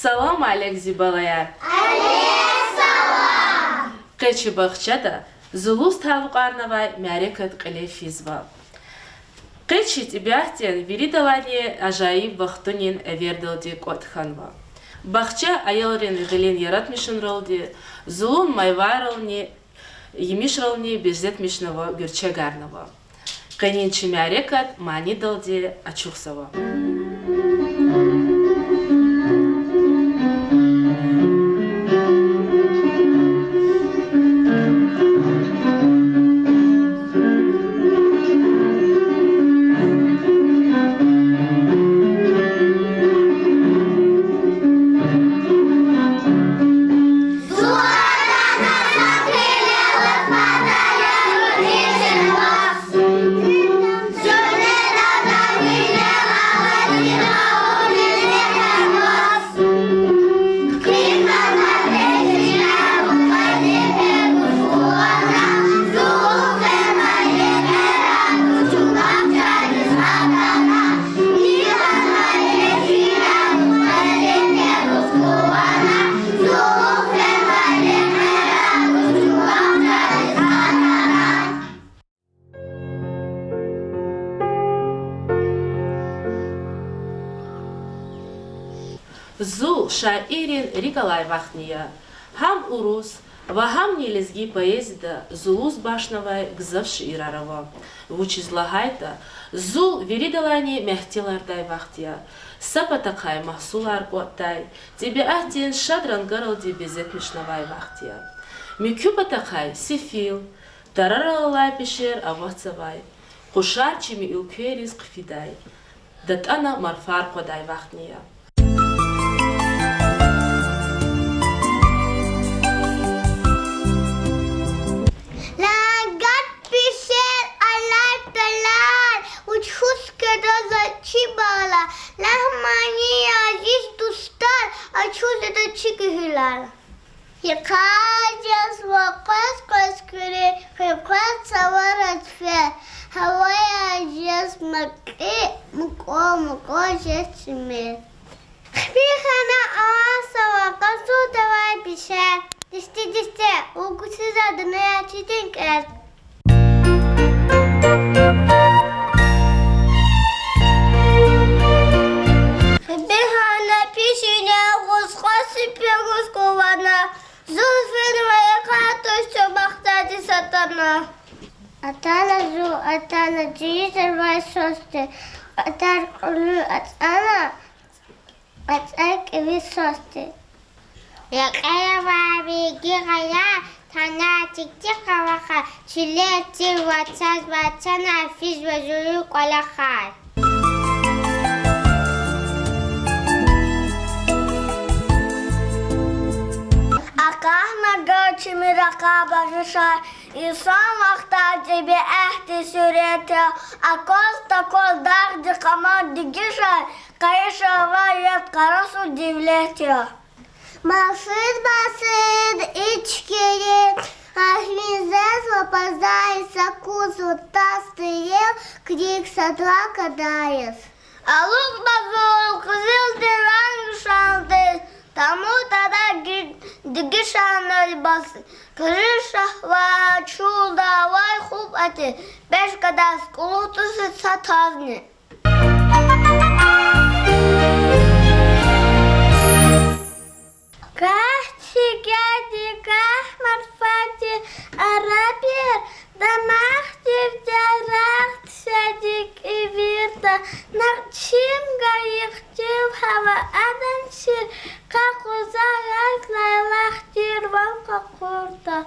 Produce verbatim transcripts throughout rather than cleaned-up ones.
Салам алейк, зи балаяр! Алейк салам! Къе чи бахчада зулуз талукьарнавай мярекат кьиле физва. Къе чи тӀебиатдин виридалайни ажайиб вахтунин эвердалди кӀватӀ хьанва. Бахча аялрин гъилин яратмишунралди, зулун майвайрални, емишрални безетмишнава, гуьрчегарнава. Къенин чи мярекат манидалди ачухзава. Зул шаиррин рикӀ алай вахтни я. Гьам урус ва гьамни лезги поэзияда зулуз бахшнавай гзаф шиирар ава. Вучиз лагьайтӀа зул виридалайни мягьтелардай вахт я. Са патахъай магьсулар кӀватӀдай, тӀебиатдин шад рангаралди безетмишнавай вахт я. Муькуь патахъай сефил, тарарал алай пешер аватзавай, къушар чими уьлквейриз хъфидай, датӀана марфар къвадай вахтни я. Лангар пешер алай пелер, учхуз квез за чи балаяр, лагь ман, азиз дустар, ачух жеда чи гуьгьуьлар. Йикъаз жезва къвез-къвез куьруь, къекъвез цавара цуьквер, гьаваяр жез макьи, мукьвал-мукьвал жез цуьмер. Хипи хьана авай са вакъар, зул тавай пешер, дисте-дисте вугуз физва дуьнья чидин кӀер. Хипи хьана пешине гъуз къваз, сипи гъуз къувана, зул фенва йикъа туш чун бахтадиз атана. Атана зул, атана, жуьре зарвай сусди, кьадар кьулуь ацӀана, кьацӀай кӀеви сусди. Рекье авай ви гъая, тана тикдикъ аваха, чилер тирвал цазва, цана физва зулун кӀвалахар. Акъахнава чими ракъа багъишар, инсан вахтар тӀебиатдин суьрет я, акваз-такваз дагъдин къаман дегишар, къайишар авай яд къарасуз девлет я. Масад-масад ичкери, агъмизез лапазай са кузва тас тирел, крик садра кадариз. Алукьда зул къизилдин ранг шандиз, тамув тада дегишарна либас, кьиришагьва чулда авай хупӀ атӀи, пешкадаз кӀулухъ туса са тазни. Гагь чигади, гагь марфади, арабир дамахдив дарахт шадик ивирда, накь чим гайихъ чил гьава адан чир, къакъуза яз лайлах тир ван къакъурда.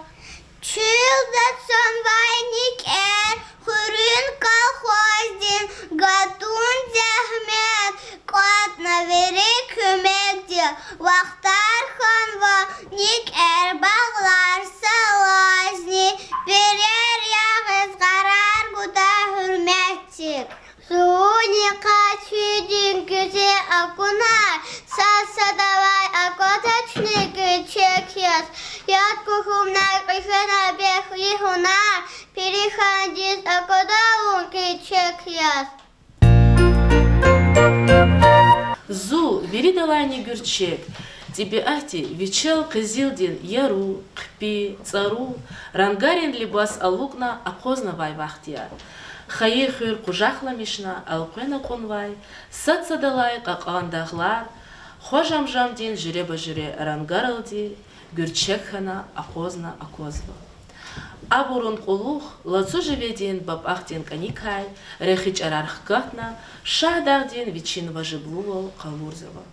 Чуьлда цанвай никӀер, хуьруьн колхоздин гатун зегьмет, кӀватӀна вири куьмекдив, вахтар хьанва никӀер, багълар салазни, пирер ягъиз къарар гуда гьуьрметдив. Зулуни къачуьдин гуьзе акуна, сад-садавай аквада чуьне гуьрчег яз, яд кухумна кьуьзуьна бехъ ви гьунар, пири хандиз аквада вун гуьрчег яз. Зул Виридалайни гуьрчег, тӀебиатди вичел къизилдин яру, хъипи, цӀару рангарин либас алукӀна акъвазнавай вахт я. Хайи хуьр къужахламишна элкъвена кьунвай сад-садалай кьакьан дагълар хва жам-жамдин жуьреба-жуьре рангаралди гуьрчег хьана акъвазна аквазва. Абурун кьулухъ лацу живедин бапӀахдин кӀаникай рехи чӀарар хкатна, Шагьдагъдин вичин важиблувал къалурзава.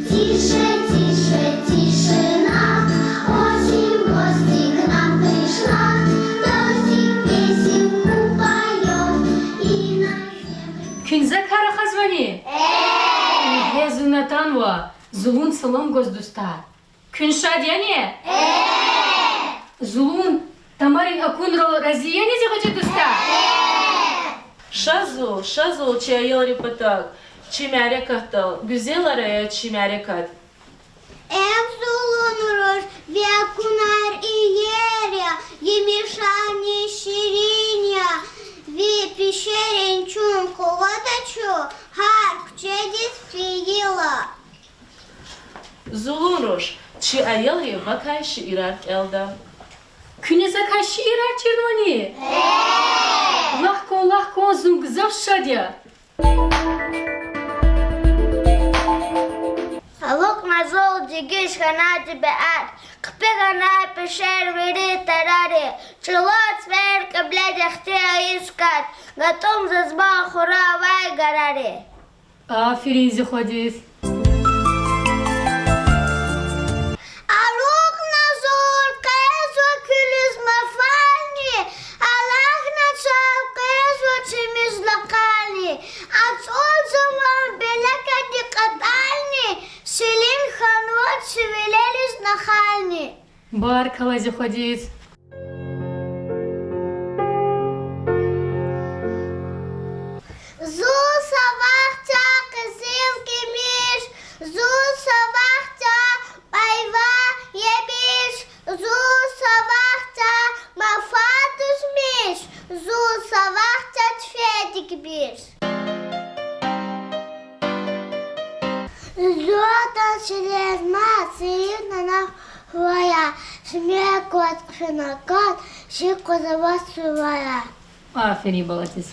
Тише, тише, тишина, осень в гости к нам пришла, дождик песенку поёт и на землю. Куьн закай рахазвани? Э, зун атанва, зулун салам гваз, дустар. Куьн шад яни? Зулун тамарин акунрал рази яни, зи гъвечӀи дустар? Ша зул, ша зул чи аялрин патав, чи мярекатдал, гуьзелар ая чи мярекат. Эх, зулун руш, ви акунар иер я, емишарни ширин я, ви пешерин чун къуватда чун гьар куьчедиз фейила. Зулун руш, чи аялри вакай шиирар кӀелда. Куьне закай шиирар чирнавани? Лагь кван, лагь кван, зун гзаф шад я. Алукьна зул, дегиш хьана тӀебиат, хъипи хьана пешер вири тарари, чӀулав цифер кьибледихъ тир ийиз кат, гатӀун заз ма хура авай гарари. Аферин зи хвадиз. Алукьна зул, къвезва куьлуьз мафални, алахьна чав, къвезва чимиз лакъални, ацӀурзава белекадин кьатӀални, ширин хьанва чи вилериз нахални. Баркалла зи хвадиз. Зул са вахт я къизилгимиш, зул са вахт я айва емиш, зул са вахт я мафа тушмиш, зул са вахт я тефедик биш. Зул атана чилел мад, сивин нана хва я, шимек кваз хъфена кат, ши къуз аваз сува я. Аферин, баладиз.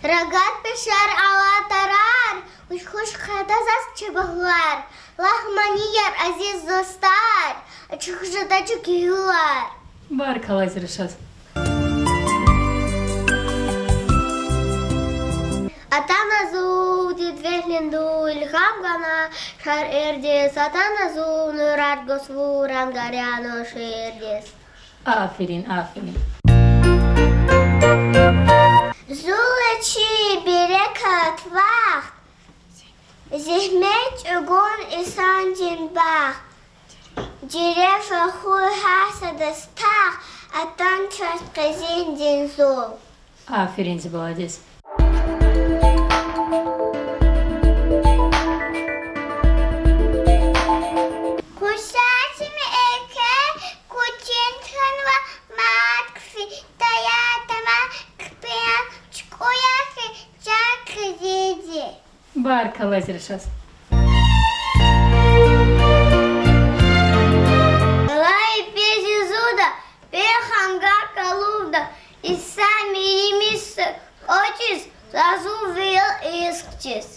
Рагад пешер, ала тарар, хуш-хуш къайда заз чи багълар, лагь манияр, азиз дустар, ачух жеда чи гуьгьуьлар. Баркалла зи рушаз. Атана зул, дидед вегьлин дул, илгьам гана шаирдиз, атана зул, нурар гуз вун, рангаряно шиирдиз. Аферин, аферин. Зул я чи берекат вахт, зегьмет чӀугун инсандин бахт, дерев, хуй, гьар садаз тахт, атана чаз къизилдин зул. Аферин зи баладиз. Къуй сад сими элкъвей, куьтин хьанва мад хъфи, тая тама хъипи, чукӀуя хьи чан къизилди. Баркалла зи рушаз. Алай пи зи зулда, пи хангар калувда, иса мийимиз кӀвачиз, зазул вил ийиз хчиз.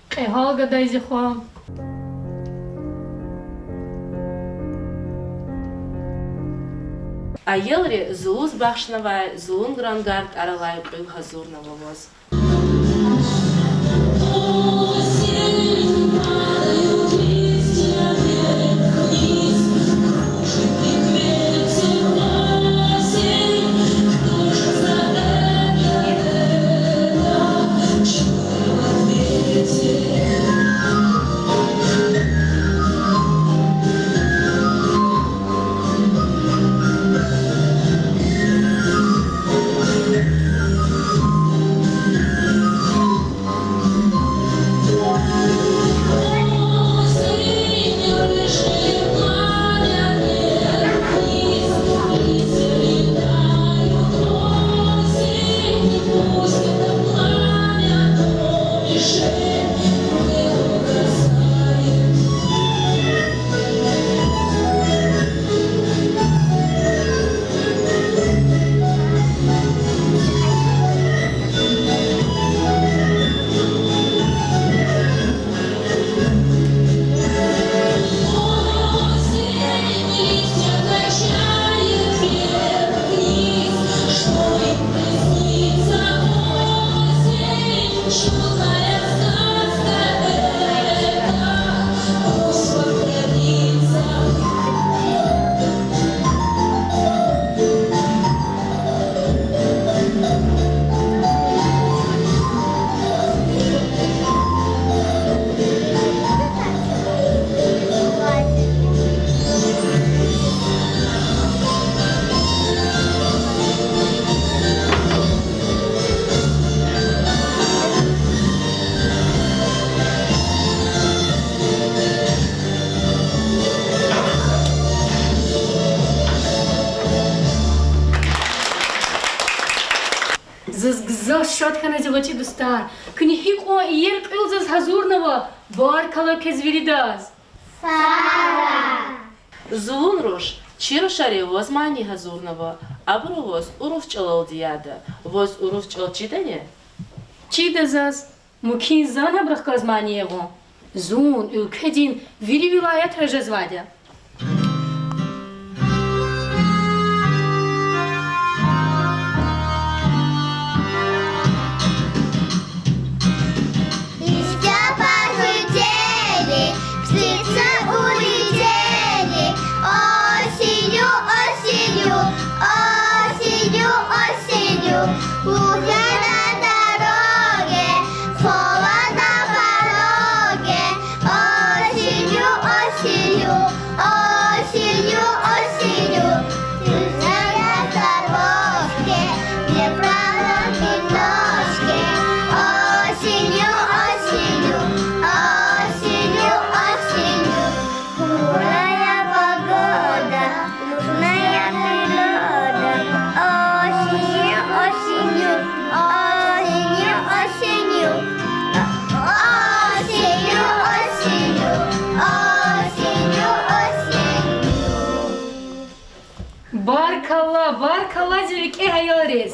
Кьегьал гада зи хва. Аялри зулуз бахшнавай зулун рангар тӀвар алай кьуьл гьазурнава ваз. Шад хьана зи гъвечӀи дустар. Куьне гьикьван иер кьил заз гьазурнава. Баркалла квез виридаз. Зулун руш, чи рушари ваз мани гьазурнава, абуру ваз урус чӀалалди яда, ваз урус чӀал чидани? Чида заз, мумкин зани абурухъ галаз мани ягъун. Зун уьлкведин вири вилаятра жезвайди я. Листья пожелтели, птицы улетели. Осенью, осенью, осенью, осенью. Уже на дороге, холод на пороге. Осенью, осенью, осенью, осенью. Ты в сладкой обложке, не проломит ножки. Осенью, осенью, осенью, осенью. Добрая погода, южная природа. Осенью, осенью, осенью, осенью. Осенью, осенью, осенью, осенью. Баркалла, баркалла зи викӀегь аялриз.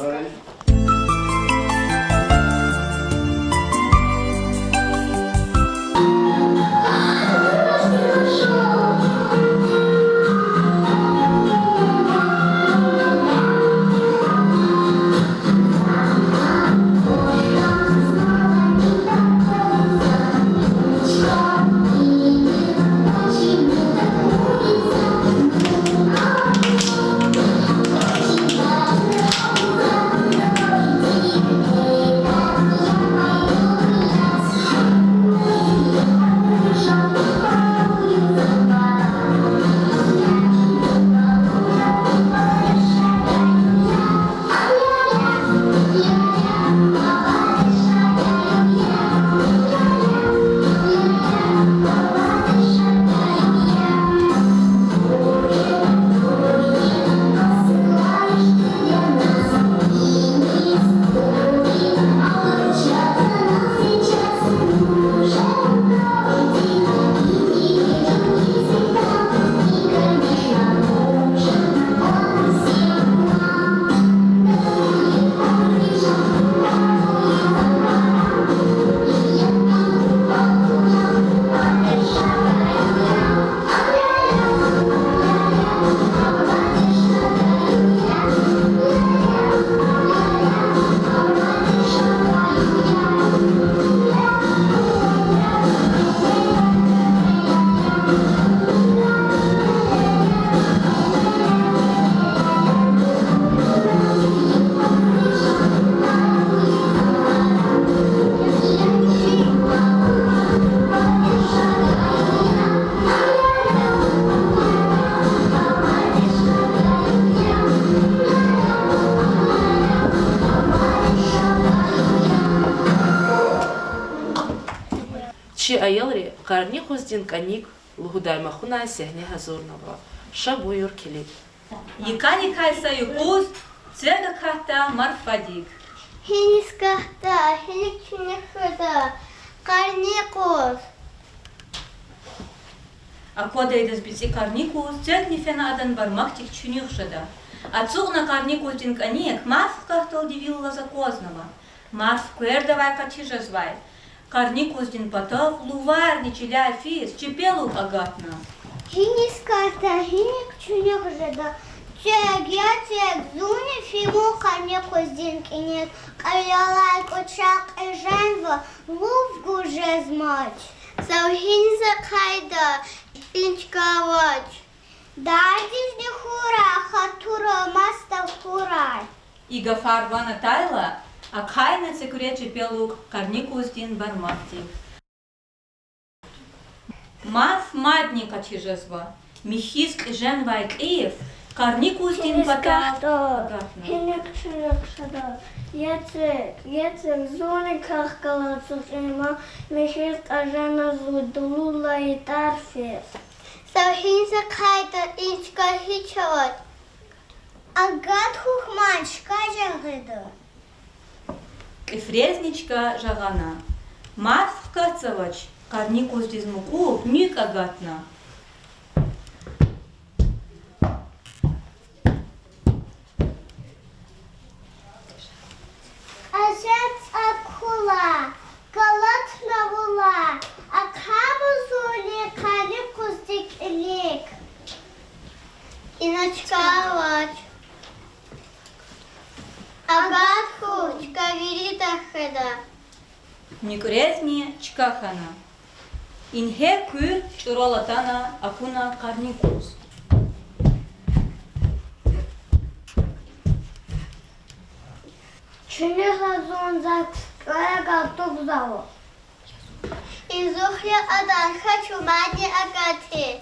Чи аялри Къарникъуздин кӀаник лугьудай махунай сегьне гьазурнава. Ша буюр килиг. ЙикӀаникай са юкъуз цвек акатда марфадик. Гьиниз катда, гьиник чуьнуьх жеда Къарникъуз. Аквадайдаз бицӀи Къарникъуз цвекни фена адан бармакдик чуьнуьх жеда. Ацукьнавай Къарникъуздин кӀаник марф хкахьдалди вил алаз аквазнава. Марф квердавай къати жезвай. Къарникъуздин патав луварни чиляй физ чи пелук агатна. Гьиниз катда, гьиник чуьнуьх жеда цвек, я цвек, зунни фин вун Къарникъуздин кӀаник. Кьилелай кӀвачел кьеженва, лув гуз жезмач. Зав гьиниз ахъайда, и чка авач. Дардиз дихьурай, хатурал мас тахьурай. И гафар ван атайла, ахъайна цекуьре чи пелук Къарникъуздин бармакдик. Марф мадни къати жезва. Михьиз кьеженвай кьиф Къарникъуздин патав агатна. Гьиник чуьнуьх жеда, я цвек, я цвек, зунни квехъ галаз ацукьна, михьиз кьежена зун дулулай тӀвар физ. Зав гьиниз ахъайда, и чка гьич авач. Агат хьухь ман, чка жагъида. кьифрезни чка жагъана. Марф хкатзавач, къарникъуздиз мукьув нуькӏ агатна. Кьежеда акула, галатна вула, ахъамзавайни къарникъузди кьилик. Ина чка авач. Агат хьухь, чка вирида хьана. Нуькӏрезни чка хьана. Ингье куьр чӏурал атана акуна къарникъуз. Чуьнуьхай зун заз кӏвале галтугзава. Язух я, адан хьа чун мадни агатин.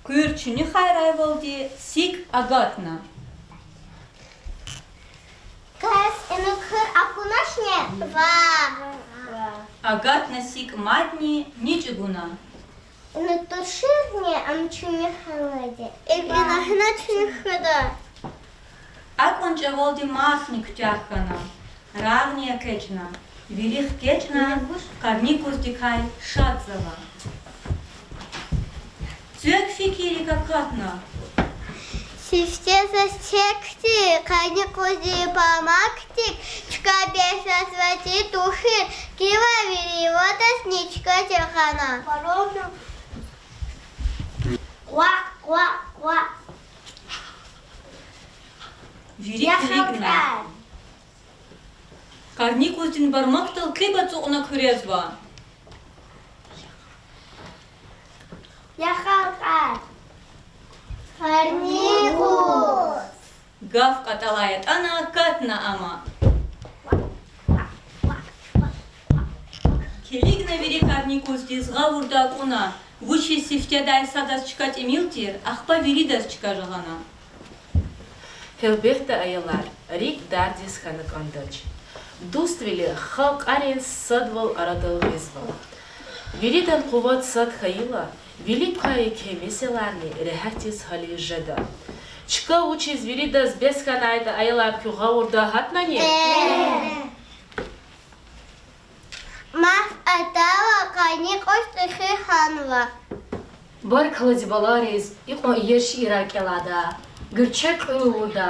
Куьр чуьнуьхайрайвалди сикӏ агатна. Квез ина куьр акуначни? Ваъ. Агатна сикӏ мадни ни чӏугуна. Ина туширни ам чуьнуьхай алайди. Ина гьина чуьнуьхайди. Акьван чӏавалди марфни куьтягь хьана, рагъни экъечӏна, вири хкечӏна, къарникъуздикай шадзава. Цвек фикиррик акатна. Сифте заз цекди, къарникъуздин памакдик, чка бес заз вади тушир, кила вири ваташни чка жагъана. Вири килигна. Къарникъуздин бармакдал кьиб ацукьна куьрезва. Я халкьар! Къарникъуз! Гаф кьатӏалай атӏана катна ама. Килигна вири къарникъуздиз, гъавурда акьуна, вучиз сифтедай садаз чка тӏимил тир, ахпа виридаз чка жагъана. Гьелбетда, аялар, рикӏ дардиз хьана кӏандач. Дуствили халкьарин садвал арадал гъизва. Виридан къуват сад хьайила, вилик квай еке месэлайни регьятдиз гьализ жеда. Чка вучиз виридаз бес хьанайтӏа, аялар, куьн гъавурда гьатнани? Марф атайла, къарникъуз чӏехи хьанва. Баркалла зи балайриз икьван иер шиирар кӏелайда, гуьрчег кьуьл авурда,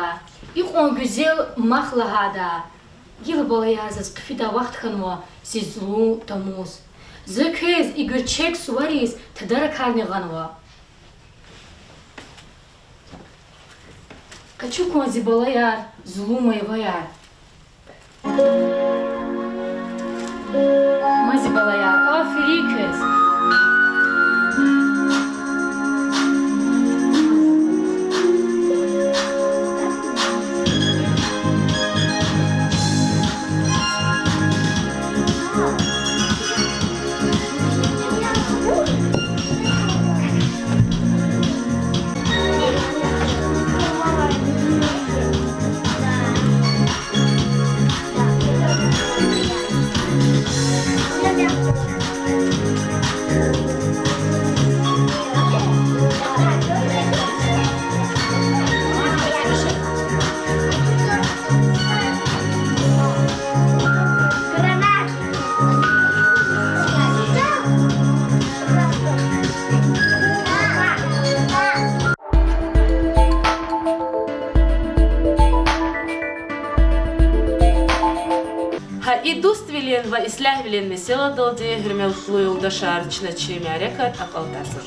икьван гуьзел мах лагьайда. Гила, балаяр, заз хъфидай вахт хьанва зи зулун тамуз. За квез и гуьрчег сувариз тадаракарни гъанва. Къачу кван, зи балаяр, зулун мейваяр. Ма, зи балаяр, аферин квез. Гьа и дуствилин ва ислягьвилин месэладалди, гьуьрметлу юлдашар, чна чи мярекат акьалтӏазва.